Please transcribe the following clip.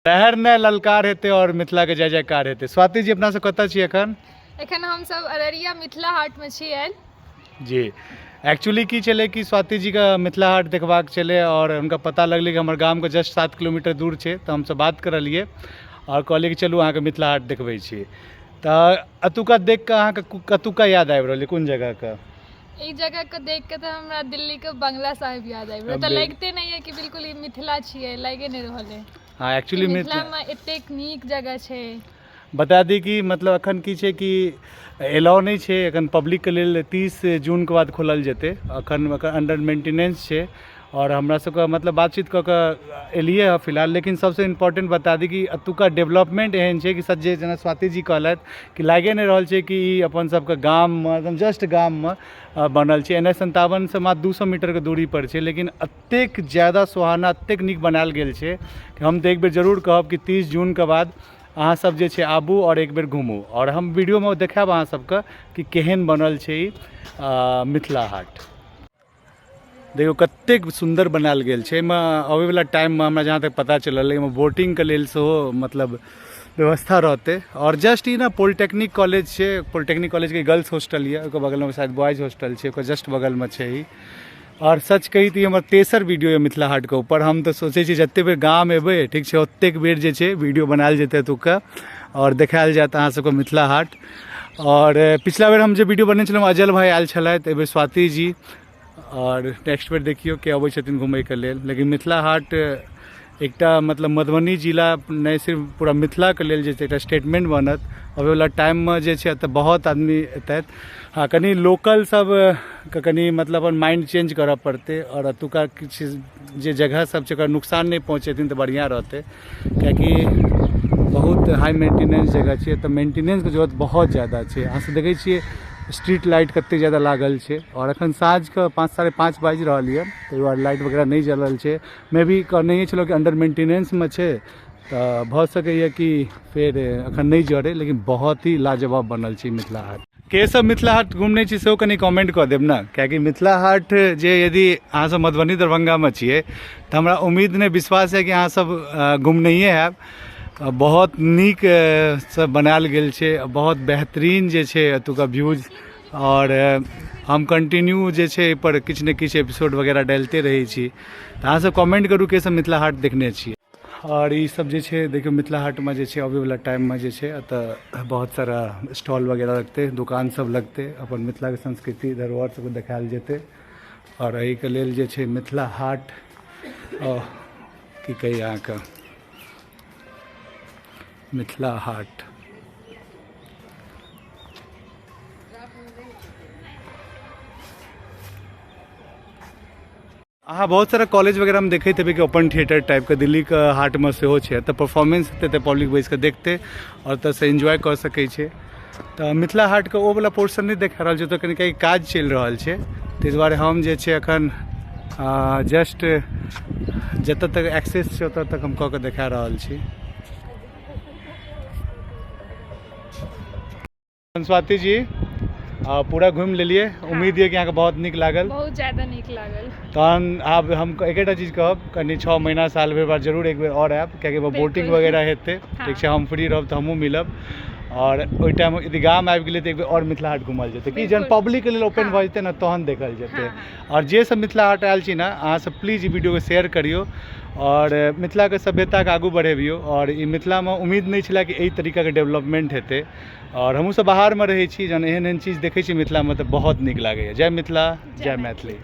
लहर नहि ललकार हेतै आओर मिथिलाके जय जयकार हेतै। स्वाति जी, अपना सब कतऽ छी एखन? एखन हमसब अररिया मिथिला हाटमे छी आयल। जी, एक्चुअली की छलै कि स्वाति जीके मिथिला हाट देखबाक छलै आओर हुनका पता लगलै कि हमर गामके जस्ट 7 किलोमीटर दूर छै, तऽ हमसब बात करलियै आओर कहलियै कि चलू अहाँके मिथिला हाट देखबै छी। तऽ एतुका देख कऽ अहाँके कतुका याद आबि रहल यऽ, कोन जगहके? ई जगह के देख के तऽ हमरा दिल्ली के बंगला साहिब याद आबि रहल, तऽ लगिते नहि यऽ कि बिल्कुल ई मिथिला छियै, लागे नहि रहल है। हँ, एक्चुअली मिथिला मे एतेक नीक जगह छै। बता दी कि मतलब अखन की छै कि एलाउ नहि छै एखन पब्लिकके लेल, 30 जूनके बाद खोलल जेतै। अखन एकर अंडर मेंटेनेंस छै आओर हमरा सबके मतलब बातचीत कऽ कऽ एलियै हँ फिलहाल। लेकिन सबसँ इम्पोर्टेंट बता दी कि एतुका डेवलपमेंट एहन छै कि सच जे जेना स्वाति जी कहलथि कि लागे नहि रहल छै कि ई अपन सबके गाममे एकदम जस्ट गाममे बनल छै। एन एच 57सँ मात्र 200 मीटरके दूरी पर छै, लेकिन एतेक ज्यादा सुहाना, एतेक नीक बनायल गेल छै कि हम तऽ एक बेर जरूर कहब कि 30 जूनके बाद अहाँ सब जे छै आबू आओर एक बेर घुमू, आओर हम वीडियोमे देखायब अहाँ सबके कि केहन बनल छै ई मिथिला हाट। देखियौ कतेक सुन्दर बनायल गेल छै। एहिमे अबैवला टाइममे हमरा जहाँ तक पता चलल, एहिमे बोटिंगके लेल सेहो मतलब व्यवस्था रहतै। आओर जस्ट ई ने पॉलिटेक्निक कॉलेज छै, पॉलिटेक्निक कॉलेजके गर्ल्स हॉस्टल यऽ, ओकर बगलमे शायद बॉयज हॉस्टल छै, ओकर जस्ट बगलमे छै ई। आओर सच कही तऽ ई हमर तेसर वीडियो यऽ मिथिला हाटके ऊपर। हम तऽ सोचै छी जतेक बेर गाम एबै, ठीक छै, ओतेक बेर जे छै वीडियो बनायल जेतै एतुका आओर देखायल जायत अहाँ सबके मिथिला हाट। आओर पिछला बेर हम जे वीडियो बनेने छलहुँ, अजल भाई आयल छलथि, एहिबेर स्वाति जी, आओर नेक्स्ट बेर देखियौ के अबै छथिन घुमैके लेल। लेकिन मिथिला हाट एकटा मतलब मधुबनी जिला नहि, सिर्फ पूरा मिथिलाके लेल जे छै एकटा स्टेटमेंट बनत अबैवला टाइममे जे छै। एतऽ बहुत आदमी एतथि। हँ, कनि लोकल सबके कनि मतलब अपन माइंड चेंज करऽ पड़तै आओर एतुका किछु जे जगह सब छै ओकरा नुकसान नहि पहुँचेथिन तऽ बढ़िआँ रहतै, कियाकि बहुत हाई मेंटेनेंस जगह छै, तऽ मेंटेनेंसके जरूरत बहुत ज्यादा छै। अहाँ सब देखै छियै स्ट्रीट लाइट कते ज्यादा लागल छै, आओर एखन साँझके 5, 5:30 बाजि रहल यऽ, ताहि दुआरे लाइट वगैरह नहि जलल छै। मे बी कहनैए छलहुँ कि अंडर मेंटेनेंसमे छै, तऽ भऽ सकैए कि फेर एखन नहि जरै, लेकिन बहुत ही लाजवाब बनल छै मिथिला हाट। के सब मिथिला हाट घुमने छी सेहो कनि कमेंट कऽ देब ने, कियाकि मिथिला हाट जे यदि अहाँ सब मधुबनी दरभंगामे छियै तऽ हमरा उम्मीद नहि, विश्वास है कि अहाँ सब घुमनैए हैब। बहुत नीक से बनायल गेल छै, बहुत बेहतरीन जे छै एतुका व्यूज, आओर हम कंटिन्यू जे छै एहिपर किछु ने किछु एपिसोड वगैरह डालिते रहै छी। तऽ अहाँ सब कमेंट करू के सब मिथिला हाट देखने छियै। आओर ई सब जे छै देखियौ, मिथिला हाटमे जे छै अबैवला टाइममे जे छै एतऽ बहुत सारा स्टॉल वगैरह लगतै, दोकान सब लगतै, अपन मिथिलाके संस्कृति धरोहर सबके देखायल जेतै। आओर एहिके लेल जे छै मिथिला हाट की कही अहाँके, मिथिला हाट। अहाँ बहुत सारा कॉलेज वगैरहमे देखैत हेबै कि ओपन थिएटर टाइपके दिल्लीके हाटमे सेहो छै, तऽ परफॉर्मेंस हेतै तऽ पब्लिक बैस कऽ देखतै आओर ओतऽसँ एन्जॉय कऽ सकै छै। तऽ मिथिला हाटके ओ वला पोर्शन नहि देखा रहल छै, ओतऽ कनि कनि काज चलि रहल छै, ताहि दुआरे हम जे छै एखन जस्ट जतऽ तक एक्सेस छै ओतऽ तक हम कऽ के देखा रहल छी। स्वाति जी, पूरा घुमि लेलियै, उम्मीद यऽ कि अहाँके बहुत नीक लागल। बहुत ज्यादा नीक लागल। तहन आब हम एकेटा चीज कहब, कनि 6 महीना साल भरि बाद जरूर एक बेर आओर आयब, कियाकि बोटिंग वगैरह हेतै। ठीक छै, हम फ्री रहब तऽ हमहूँ मिलब, आओर ओहि टाइम यदि गाम आबि गेलियै तऽ एक बेर आओर मिथिला हाट घुमल जेतै, कि जहन पब्लिकके लेल ओपन भऽ जेतै ने तहन देखल जेतै। आओर जे सब मिथिला हाट आयल छी ने, अहाँ सब प्लीज ई वीडियोके शेयर करियौ आओर मिथिलाके सभ्यताके आगू बढ़ेबियौ। आओर ई मिथिलामे उम्मीद नहि छलै कि एहि तरीकाके डेवलपमेंट हेतै, आओर हमहूँ सब बाहरमे रहै छी, जहन एहन एहन चीज देखै छी मिथिलामे तऽ बहुत नीक लागैए। जय मिथिला, जय मैथिली।